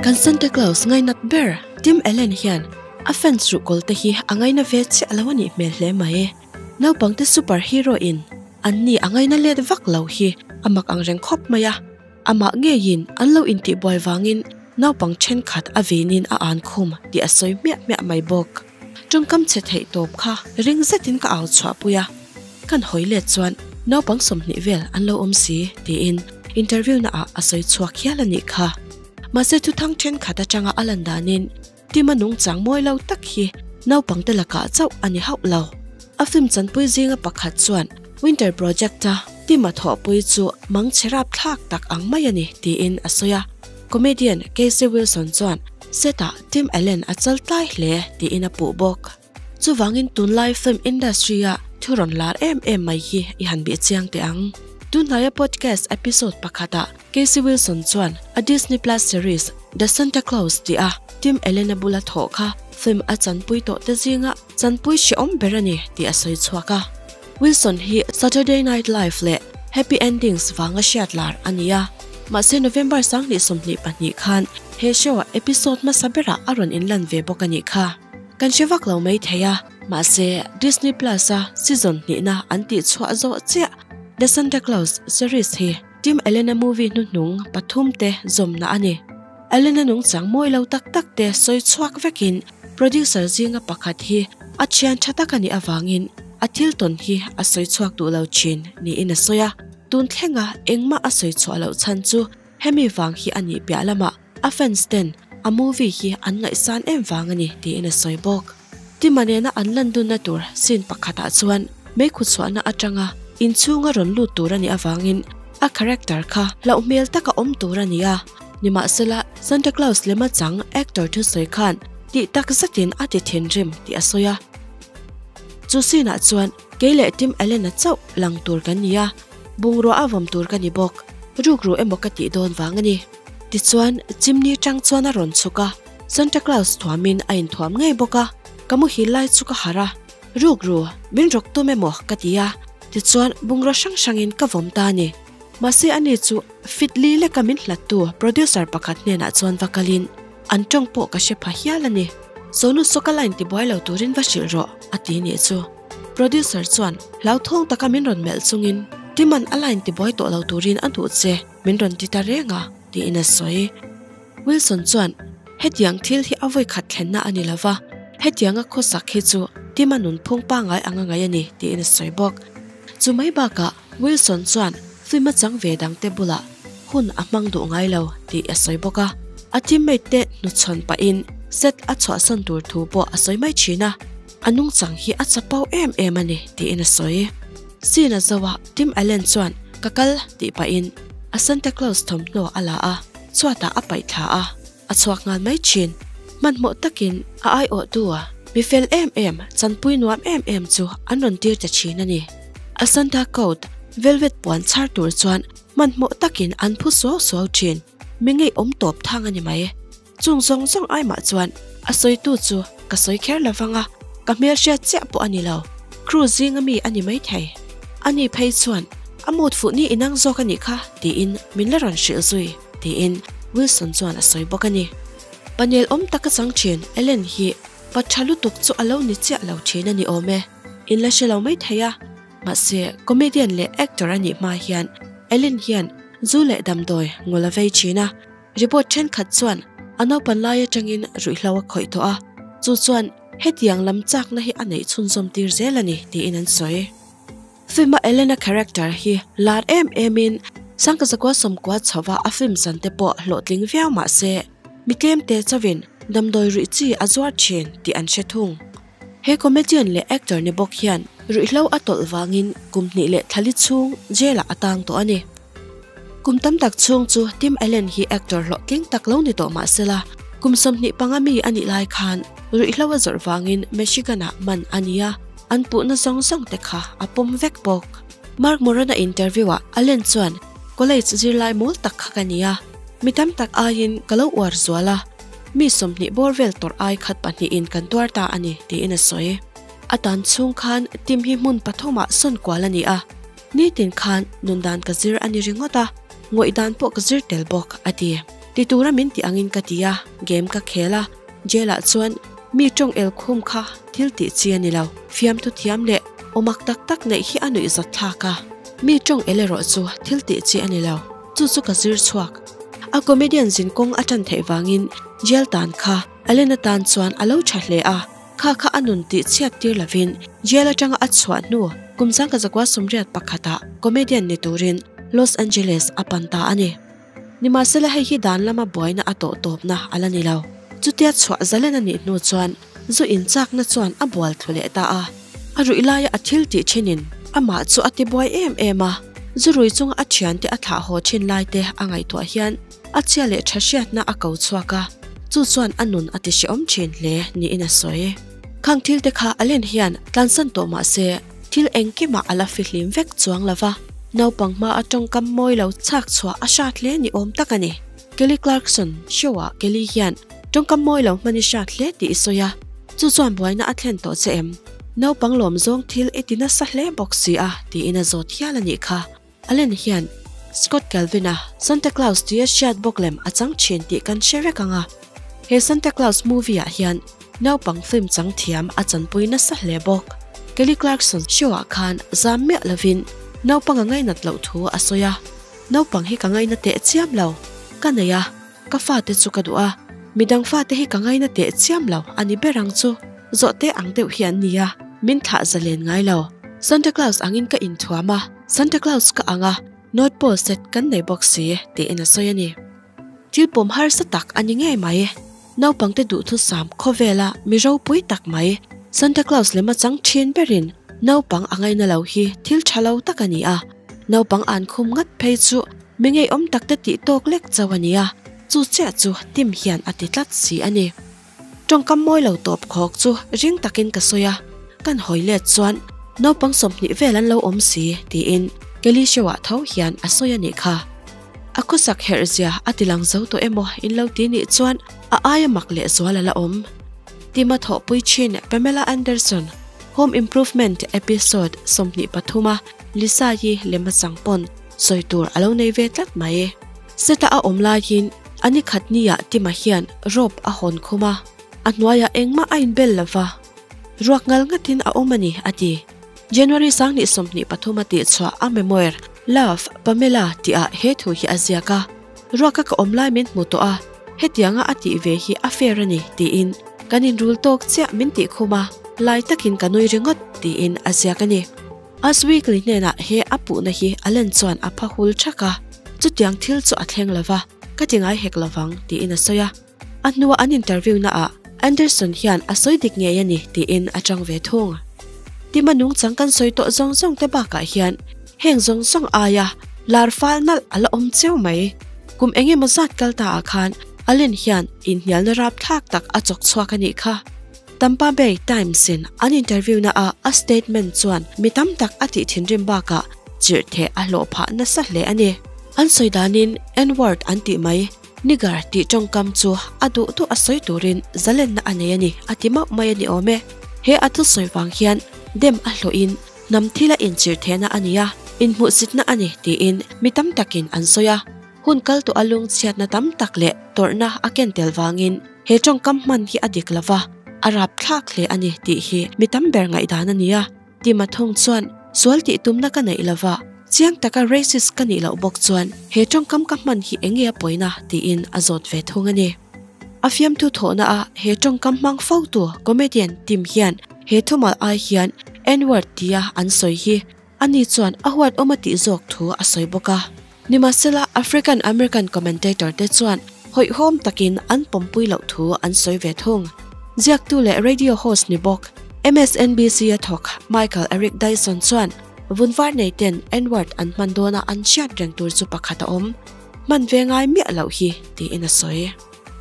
Kan Santa Claus ngainat ber Tim Allen hian a fans ruhkawl te hi a ngaina ve chiah lo a nih hmel hle mai. Naupangte super hero in an ni a ngaina let vak lo hi a mak ang reng khawp mai a. Amah ngeiin an lo intihbuai vangin naupang thenkhat a venin a an khum tih a sawi hmiah hmiah mai bawk. Tawngkam chhe theih tawp kha ring zetin ka au chhuahpui a, kan hawi let chuan naupang 20 vel an lo awm si tiin interview na ah a sawi chhuak hial a nih kha. Mahse thuthang thenkhat atanga a lan danin Tima nungchang mawi lo tak hi naupang te lakah chauh a ni hauh lo. A film chanpui zinga pakhat chuan Winter Project a Tima thawhpui chu mangchhe rapthlak tak ang mai a ni tiin a sawi a. Comedian Casey Wilson chuan set-ah Tim Allen a chal tlai hle tiin a puh bawk. Chuvangin tunlai film industry-a thu rawn lar em em mai hi i han bih chiang teh ang. Tunhnaia podcast episode pakhatah Casey Wilson chuan a Disney Plus series The Santa Claus tih a Tim Allen-a bula thawh kha film a chanpui tawh te zinga chanpui hrehawm ber a ni tih a sawi chhuak a. Wilson hi Saturday Night Live leh Happy Endings vanga hriat lar a ni a, mahse November 2022 khan he show-a episode hmasa berah a rawn inlan ve bawk a nih kha. Kan hre vak lo mai thei a, mahse Disney Plus-a season hnihna an tih chhuah zawh chiah The Santa Claus series hi Tim Allen-a movie hnuhnung pathum te zawmna a ni. Allen-a nungchang mawi lo tak tak te sawi chhuak vekin producer zinga pakhat hi a thian tha tak a nih avangin a thil tawn hi a sawi chhuak duh lo thin niin a sawi a. Tun thlenga engmah a sawi chhuah loh chhan chu hemi vang hi a nih piah lamah a fans ten a movie hi an ngaihsan em vang a ni tiin a sawi bawk. Tima nena an lan dunna tur scene pakhatah chuan meikhu chhuahna atanga inchhunga rawn lut tur a nih avangin a character kha hlauh hmel taka awm tur a ni a. Nimahsela, Santa Claus lema chang actor thusawi khan tih tak zetin a ti thinrim tih a sawi a. Chu scene ah chuan kei leh Tim Allen-a chauh lang tur kan ni a, bungrua a vawm tur ka ni bawk, rukru emaw ka tih dawn vang a ni. Tichuan, chimney tang chuan a rawn chhuk a, Santa Claus thuamin a inthuam ngei bawk a, ka muhil lai chu ka harh a, rukru min rawk tum emaw ka ti a, tichuan bungrua hrang hrangin ka vawm ta a ni. Mahse ani chu fit li leka min hlattu producer pakhat hnenah chuan va kalin an tawng pawh ka hre pha hial a ni. Sonu sawka line tibuai lo turin va hrilh rawh a ti nih chu. Producer chuan hlauthawng taka min rawn melh chungin Timan a line tibuai tawh lo turin a duh che min rawn ti ta reng a tiin a sawi. Wilson chuan hetiang thil hi a vawi khat thlenna a ni lova, hetianga khawsak hi chu Tima nunphung pangngai anga ngaih a ni tiin a sawi bawk. Chu mai bakah Wilson chuan film a chang ve dangte bulah hun a hmang duh ngai lo tih a sawi bawk a. A teammate te hnuchhawn pahin set a chhuahsan tur thu pawh a sawi mai thin a, a nungchang hi a chapo em em a ni tiin a sawi. Scene a zo a, Tim Allen chuan ka kal tih pahin a Santa Claus thawmhnaw a la a, chhuatah a paih thla a, a chhuak nghal mai thin. Hmanhmawh takin a aiawhtu a mi fel em em, chanpui nuam em em chu an rawn tir ta thin a ni. A Santa coat, velvet puan chhar tur chuan hmanhmawh takin an phu suau suau thin. Mi ngeiawm tawp thang a ni mai. Chung zawng zawng ai mah chuan a sawitu chu ka sawi kher lo vang a, ka hmelhriat chiah pawh a ni lo. Crew zinga mi a ni maithei. Ani phei chuan a mood fuh ni inang zawk a nih kha tiin min la rawn hrilh zui. Tiin Wilson chuan a sawi bawk a ni. Panel awm taka chang thin Ellen hi pa tha lutuk chu a lo ni chiah lo thin a ni awm e. In la hre lo mai thei a. Mahse, comedian leh actor a nih hma hian Ellen hian zu leh damdawi ngul a vei thin a. Report thenkhat chuan a naupan lai atangin ruihhlo a khawih tawh a, chu chuan hetiang lam chakna hi a neih chhunzawm tir zel a ni tiin an sawi. Film-a Elena character hi lar em emin Sangkazakua sawmkua chhova a film chan te pawh hlawhtling viau mah se, mi tlemte chauhin damdawi ruih chi a zuar thin tih an hre thung. He comedian leh actor ni bawk hian ruihhlo a tawlh vangin kum hnih leh thlali chhung jail-ah a tang tawh a ni. Kum tam tak chhung chu Tim Allen hi actor hlawhtling tak lo ni tawh mah sela, kum 25 mi a nih lai khan ruihhlo a zawrh vangin Michigan-ah man a ni a. An puhna zawng zawng te kha a pawm vek bawk. Mark Moran-a interview-ah Allen chuan, College zirlai mawl tak kha ka ni a, mi tam tak aiin ka lo uar zual a, mi 20 bawr vel tawrh ai khat pahnihin kan tuar ta a ni, tiin a sawi. A tan chhung khan team hi hmun pathumah sawn kual a ni a, nitin khan nun dan ka zir a ni ringawt a, ngawih dan pawh ka zir tel bawk, a ti. Ti tura min tih angin ka ti a, game ka khel a, jail ah chuan mi tawng el khum kha thil tih chi a ni lo. Fiamthu thiam leh awmak tak tak neih hi a nuih zat thlak a, mi tawng el erawh chu thil tih chi a ni lo. Chu chu ka zir chhuak. A comedian zin kawng a tan theih vangin jail tan kha Allen atan chuan a lo tha hle a, kha kha a nun tih chhiat tir lovin jail atanga a chhuah hnu kum sangka zakua 81 ah comedian ni turin Los Angeles a pan ta a ni. Nimahsela hei hi dan lama buaina a tawh tawpna a la ni lo. Chutia chhuah zalen a nih hnu chuan zu inchakna chuan a bual thlu leh ta a. A ruih laia a thil tih thinin amah chu a ti buai em em a. Zu rui chunga a thiante a thlah haw thin laite a ngaihtuah hian a chhia leh tha hriatna a ko chhuak a, chu chuan a nun a ti hrehawm thin hle niin a sawi. Khang thilte kha a len hian tlansan tawh mah se thil engkimah a la fihlim vek chuang lo va, naupang hma a tawngkam mawi lo chhak chhuah a hrat hle ni awm tak a ni. Kelly Clarkson show-ah Kelly hian tawngkam mawi lo hman i hrat hle tih i sawi a, chu chuan buaina a thlen tawh che em? Naupang lawm zawng thil i ti nasa hle bawk si a tiin a zawt hial a nih kha. Allen hian Scott Calvin-a Santa Claus tia hriat bawk lem a chang thin tih kan hre vek ang a. He Santa Claus movie-ah hian naupang film chang thiam a chanpui nasa hle bawk. Kelly Clarkson show-ah khan zam miah lovin naupang a ngainat loh thu a sawi a, Naupang hi ka ngaina teh chiam lo, ka nei a, ka fate chu ka duh a, midang fate hi ka ngaina teh chiam lo a ni ber ang chu. Zawhte ang deuh hi an ni a, min thlah zalen ngai lo. Santa Claus angin ka inthuam a, Santa Claus ka ang a, North Pole set kan nei bawk si, tiin a sawi a ni. Thil pawm harsa tak a ni ngei mai. Naupangte duhthusam khawvela mi ropui tak mai, Santa Claus lema chang thin berin naupang a ngaina lo hi thil tha lo tak a ni a. Naupang an khum ngat phei chu mi ngeiawm takte tih tawk lek chauh a ni a, chu chiah chu Tim hian a ti tlat si a ni. Tawngkam mawi lo tawp khawk chu ring takin ka sawi a, kan hawi let chuan naupang 20 vel an lo awm si tiin Kelly show-ah tho hian a sawi a nih kha. A khawsak herh zia a ti lang zo tawh emaw in lo ti nih chuan a aia mak leh zual a la awm. Tima thawhpui thin Pamela Anderson Home Improvement episode 23 a Lisa-i lem a chang pawn sawi tur a lo nei ve tlat mai. Seta a awm laiin a ni khat niah Tima hian rope a hawn khum a, a hnuaiah engmah a inbel lo va, ruak ngal ngatin a awm a ni, a ti. January 2023 a tihchhuah a memoir Love, Pamela tihah he thu hi a ziak a, Ruaka ka awm lai min hmu tawh a, hetianga a tih ve hi a fair a ni, tiin kan inrul tawk chiah min tih khum a, lai takin ka nui ringawt, tiin a ziak a ni. Us Weekly hnenah he a puhna hi Allen chuan a pha hul thak a, chutiang thil chu a thleng lo va, ka ti ngai hek lovang, tiin a sawi a. A hnua an interview naah Anderson hian a sawi dik ngei a ni tiin a chang ve thung. Tima nungchang kan sawi tawh zawng zawng te bakah hian heng zawng zawng aia lar fal nalh a la awm cheu mai. Kum eng emaw zat kal ta ah khan Allen hian inhnialna rapthlak tak a chawk chhuak a nih kha. Tampa Bay Times in an interview na ah a statement chuan mi tam tak a tih thinrim bakah chirh theh a hlawh phah nasa hle a ni. An sawi danin N-word an tih mai, nigger tih tawngkam chu a duh duh a sawi turin zalenna a nei a ni a ti mauh mai a ni awm e. He a thusawi vang hian dem a hlawhin hnam thila inchirh thehna a ni a, inhmuhsitna a ni tiin mi tam takin an sawi a. Hun kal tawh a lungchhiatna tam tak leh tawrhna a ken tel vangin he tawngkam hman hi a dik lo va, a rapthlak hle a ni tih hi mi tam ber ngaihdan a ni a. Tima thung chuan sual tih tumna ka neih lo va, chiang taka racist ka nih loh bawk chuan he tawngkam ka hman hi eng nge a pawina tiin a zawt ve thung a ni. A fiamthu thawhna a he tawngkam hmang fo tu comedian Tim hian he thumal ai hian N-word tia an sawi hi Ani chuan a huat awm a tih zawk thu a sawi bawk a. Nimahsela, African American commentator te chuan hawihhawm takin an pawmpui loh thu an sawi ve thung. Ziaktu leh radio host ni bawk, MSNBC a thawk Michael Eric Dyson chuan vun var nei ten N-word an hman dawna an hriat reng tur chu pakhat a awm. Hman ve ngai miah loh hi, tiin a sawi.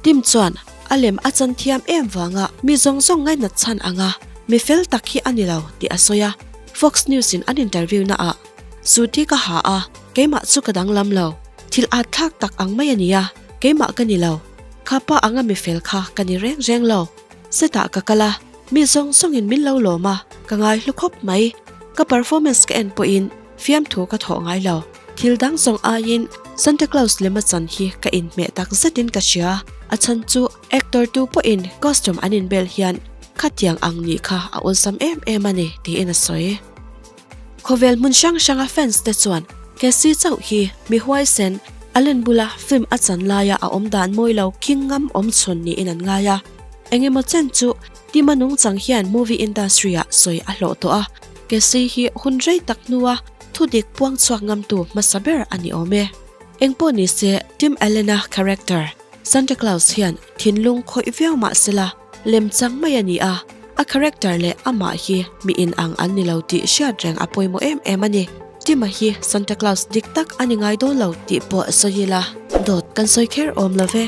Tim chuan a lem a chan thiam em vanga mi zawng zawng ngainat chhan anga mi fel tak hi a ni lo tih a sawi a, Fox News in an interview na ah, Suit hi ka ha a, keimah chu ka danglam lo, thil at thlak tak ang mai a nia, keimah ka ni lo, kha pa anga mi fel kha ka ni reng reng lo. Setah ka kal a, mi zawng zawng in min lo lawm a, ka ngai hlu khawp mai. Ka performance ka en pawhin fiamthu ka thawh ngai lo. Thil dang zawng aiin Santa Claus lema chan hi ka inhmeh tak zetin ka hria, a chhan chu actor tu pawhin costume an inbel hian khatiang ang nih kha a awlsam em em a ni, tiin a sawi. Khawvel hmun hrang hranga fans te chuan Cassie chauh hi mi huaisen, Allen bula film a chan laia a awm dan mawi lo khing ngam awm chhun niin an ngai a. Eng emaw chen chu Tima nungchang hian movie industry ah sawi a hlawh tawh a, Cassie hi hun rei tak hnua thudik puang chhuak ngamtu hmasa ber a ni awm e. Engpawh ni se Tim Allen-a character Santa Claus hian thinlung khawih viau mah sela lemchang mai a ni a, a character leh amah hi mi inang an ni lo tih hriat reng a pawimawh em em a ni. Tima hi Santa Claus dik tak a ni ngai dawn lo tih pawh sawi ila dawt kan sawi kher awm lo ve.